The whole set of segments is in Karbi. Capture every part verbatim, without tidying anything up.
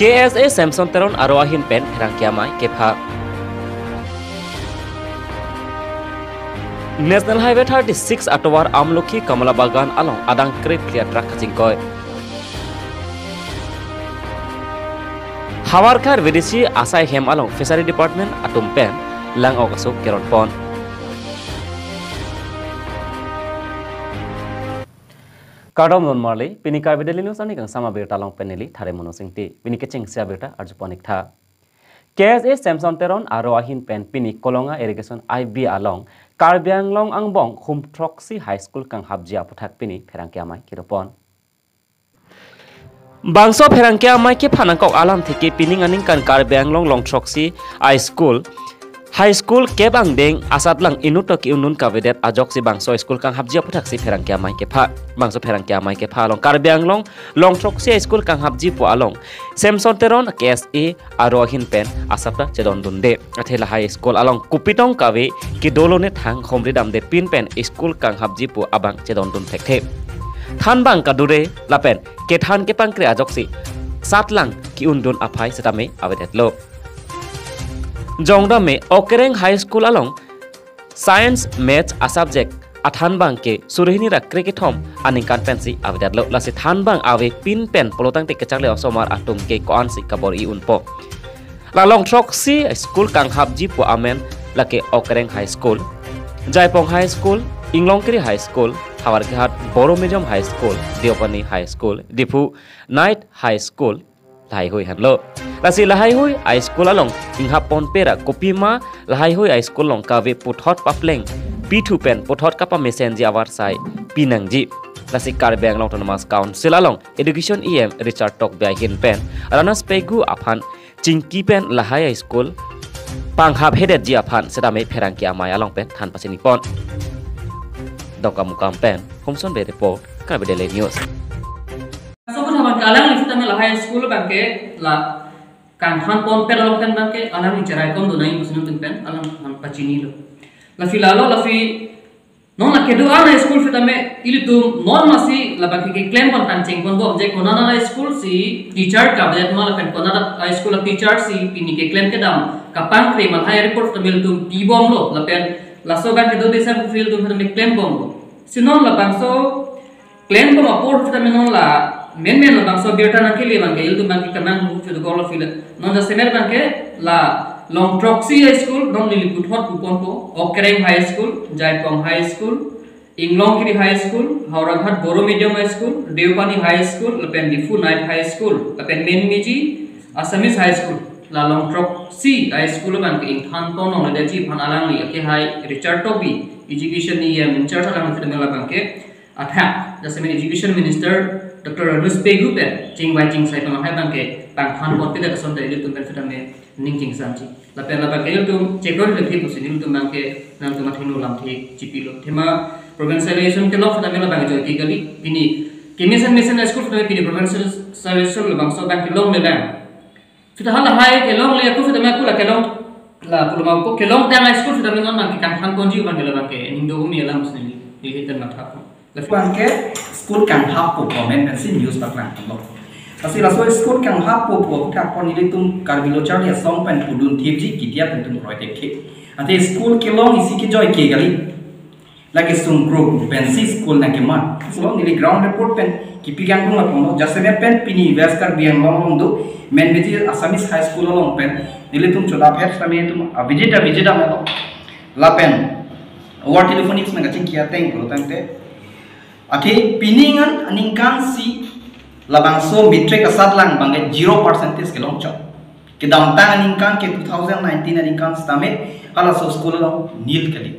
K S A Samson Teron aro ahin pen pherangke amei kepha. National Highway thirty-six atovar Amlokhi Kamala Bagan along adang krip clear truck kachingkoi. Havarkar V D C asai hem along Fishery Department atum pen lang-ok aso keron pon. Kardom non marli, pini Karbi Daily News ani kangsam abirta along pen neli Thare Mono Singti. Pini kechengsi abirta arju pon-ik tha. K S A Samson Teron aro ahin pen pini Kolonga Irrigation I B along Karbi Anglong angbong hum throksi High School kanghapji aputhak pini pherangke amei kedo pon. Bangso pherangke amei kepha nangkok alamthe ke pining aningkan Karbi Anglong long throksi High School, High School kep angdeng asatlang inut to ke-undun kavedet ajoksi bangso school kanghapji aputhak si pherangke amei kepha. Bangso pherangke amei kepha along Karbi Anglong long throksi High School kanghapji pu along Samson Teron K S A aro ahin pen asap ta chedondunde. Athe lahai school along kopi tong kave kedo lone thang homri damde pin pen school kanghapji pu abang chedondun thekthe. Thanbang kadure lapen kethan kepangkre ajoksi satlang ke-undun aphai setame avedetlo. Jongdam me Okereng High School along Science Maths asubject athanbang ke surhini ra krekethom aningkan pensi avedetlo. Lasi thanbang ave pin pen pulotangte kecharli osomar atum ke ko-ansi kabor-i unpo. La long throksi school kanghapji pu amen lake Okereng High School, Jaipong High School, Inglongkiri High School, Havarkehat Boro Medium High School, Deopani High School, Diphu Knight High School, lahaihui henlo. Lasi lahaihui High School along inghap ponpe ra kopima lahaihui High School along kave puthot papleng pithu pen puthot kapamesenji avarsai pinangji. Lasi Karbi Anglong Autonomous Council along Education E M Richard Tokbi ahin pen Ranas Pegu aphan chingki pen lahai High School panghap hedetji aphan setame pherangke amei along pen than pachini pon. Dongkamukam pen Homson Bey report, Karbi Daily News. So ko thaman kalang ni sitame lahai school abangke la kangthan ponpe ra along pen abangke alangli cherai kom do nai pusi nangtum pen alang than pachinilo. Lasi lalo lasi non la kedo-an a school sitame ilitum non masi labangke keklem pon tangcheng ponbom je konat a school si teacher kavedet ma lapen konat a school a teacher si pini keklem kedam kapangkre ma lahai report sitame ilitum pibomlo lapen laso abangke do desa ilitum sitame klembomlo. Si non labangso klembom apor sitame non la menmen labangso abirta nangkele abangke ilitum abangke kemang hu chudu golo file. Non jasemet abangke la long throksi a school non neli puthot pu ponpo, Okereng High School, Jaipong High School, Inglongkiri High School, Howraghat Boro Medium High School, Deopani High School, lapen Diphu Knight High School, lapen menmeji Assamese High School. La long throksi a school abangke ingthan pon longledetji aphan alangli akehai Richard Tokbi, Education E M in charge alangli sitame labangke athak, jasemet Education Minister Doctor Ranas Pegu pen chingvai chingsai pen lahai abangke pangthan ponpedet asonte ilitum pen sitame ning chingsamji. Lapen labangke ilitum chekron le thik pusi nelitum abangke nangtum athengno lamthe chipilo. Thema provincialization kelok sitame labangke joike kali. Pini kemesen mesen a school sitame pini provincialization labangso abangke longlelang. Sita halahai kelongle aku sitame aku la kelong la puloma ko kelongtang a school sitame non abangke kangthan ponji abangke labangke ning do umi alam sini. Di hitan matha ko. Labangke school kanghappo comment pensi news paklang tanglo. Lasi laso school kanghappo pu aputhak pon nelitum Karbi Lo Charli Asong pen pudun thipji kidia pen tum roi thekthe. Ate school kelong isi kejoike kali. Lake sungkruk pensi school nangkemat. So neli ground report pen kipi kangtung lapulo. Jasemet pen pini West Karbi Anglong along do menmeji Assamese High School along pen nelitum chodaphet sitame tum avisit avisit amelo. Lapen over telephonics nangkachingki ateng pulotangte. Athe pining an aningkan si labangso matric asatlang abangke zero percentage kelong chok. Kedamtang aningkan ke two thousand nineteen aningkan sitame halaso school along nil kali.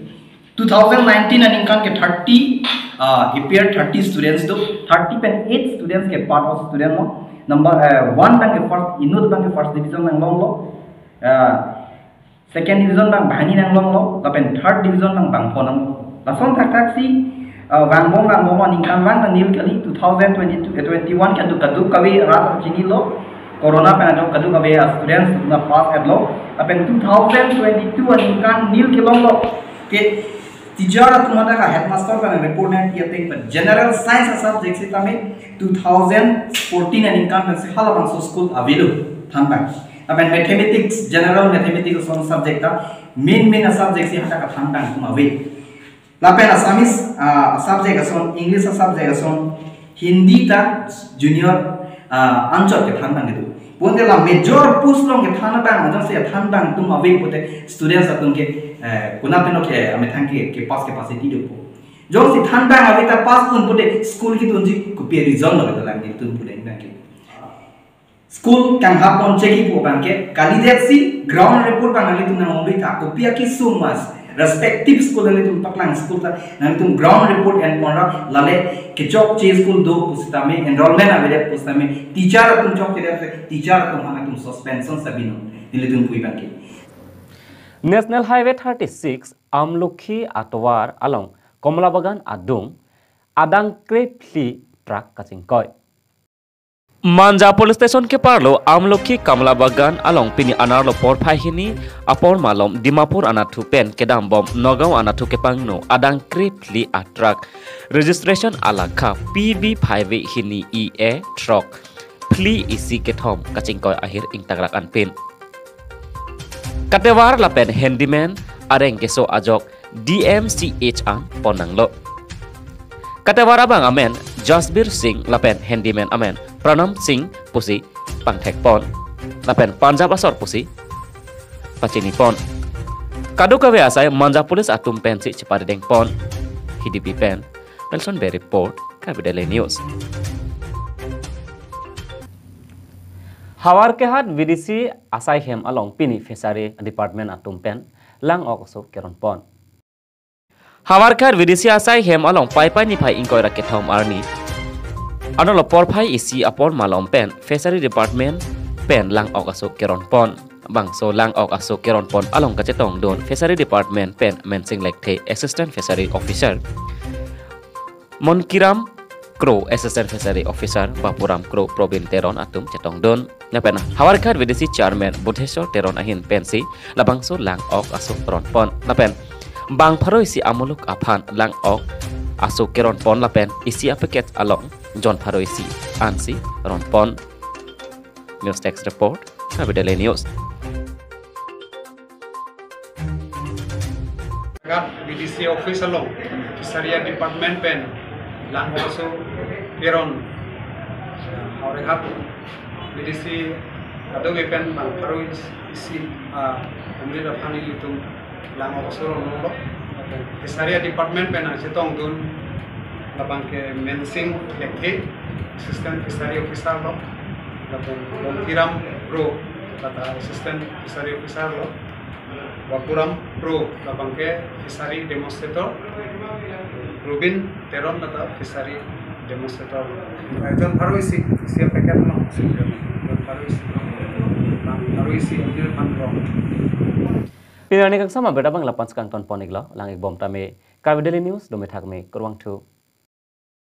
Two thousand nineteen aningkan ke thirty, uh, appear thirty students do, thirty pen eight students ke part of student lo. Number, uh, one abangke first, inut abangke first division nanglonglo. Uh, second division abang banghini nanglonglo, lapen third division abang bangpho nanglo. Lason thakthak si, uh, vangbom vangbom aningkan vang nil kali two thousand twenty-two, eh, twenty-one kaduk kaduk kave rat chinilo. Corona pen ajok kaduk kave a students na pass etlo. Lapen two thousand twenty-two aningkan nil kelonglo. Ke Teacher atum hadak headmaster pen report nangpi ateng pen general science a subject sitame two thousand fourteen aningkan pensi halabangso school avelo thanbang. Lapen mathematics, general mathematics ason subject ta main main a subject si hadak thanbang atum ave. Lapen Assamese, ah, subject ason, English a subject ason, Hindi ta junior, ah, anchot kethanbang kedo. Bonta la major post along kethanbang, ajang si thanbang atum ave pute students atum ke, eh, konat penlo ke amethang ke, ke pass capacity dopo. Jongsi thanbang ave ta pass un pute school kedunji kopi reason lo kedo lang nelitum pudeng bang ke. School kanghapon cheki pu abang ke, kalidet si ground report abang nanglitum nang-ongri tha, kopi akesung mas, respective school nanglitum paklang school ta, nanglitum ground report enpon ra, lale kechokche school do pusitame, enrollment avedet pusitame, teacher atum chokchedet, teacher atum aphan nanglitum suspension sabi non, nelitum pu abang ke. National Highway thirty-six, Amlokhi atovar along Komla Bagan adung, adang krephli truck kachingkoi. Manja Police Station keparlo Amlokhi Komla Bagan along pini anerlo porphai hini apor malom Dimapur anatthu pen kedambom Nagaon anatthu kepangno adang krephli a truck registration alakha P B phai hini E A throk phli isi kethom kachingkoi ahir ingtangrak anpin. Katevar lapen handyman areng keso ajok D M C H an pon nanglo. Katevar abang amen Jasbir Singh lapen handyman amen Pranam Singh pusi pangthekpon. Lapen Punjab asor pusi pachinipon. Kadokave asai Manja Police atum pensi cheparidengpon. Hidipi pen Nelson Bey report, Karbi Daily News. Havarkehat V D C asai hem along pini Fishery Department atum pen lang-ok aso keronpon. Havarkehat V D C asai hem along Paipai niphai ingkoi ra kethom arni anerlo porphai isi apor malom pen Fishery Department pen lang-ok aso keronpon. Bangso lang-ok aso keronpon along kachetongdun Fishery Department pen Mensing Lekthe, Assistant Fishery Officer, Monkiram Kro, Assistant Fishery Officer, Bapuram Kro, Probin Teron atum chetongdun. Lapen Havarkehat V D C Chairman Budheshwar Teron ahin pensi labangso lang-ok aso ronpon. Lapen bang pharo isi amuluk aphan lang-ok aso keronpon lapen isi a package along jon pharo isi ansi ronpon. News Desk Report, Karbi Daily News. Havarkehat V D C office along Fishery Department pen lang-ok aso keron, Havarkehat V D C kadokave pen bang pharo isi, ah, umli aphan ilitum lang-ok aso ronlo. Fishery Department pen nangchetongdun labang ke Mensing Lekthe, Assistant Fishery Officer lo, lapen Monkiram Kro, lata Assistant Fishery Officer lo, Bapuram Kro, labang ke Fishery Demonstrator, Rubin Teron, lata Fishery Demonstrator lo. Jon pharo isi, isi a package lo, jon pharo isi, jon pharo isi, jon pharo isi. Pini arni kangsam abirta abang lapu-an si kangtonpon-iklo, lang-ikbom tame Karbi Daily News, dome thakme, kurvangthu.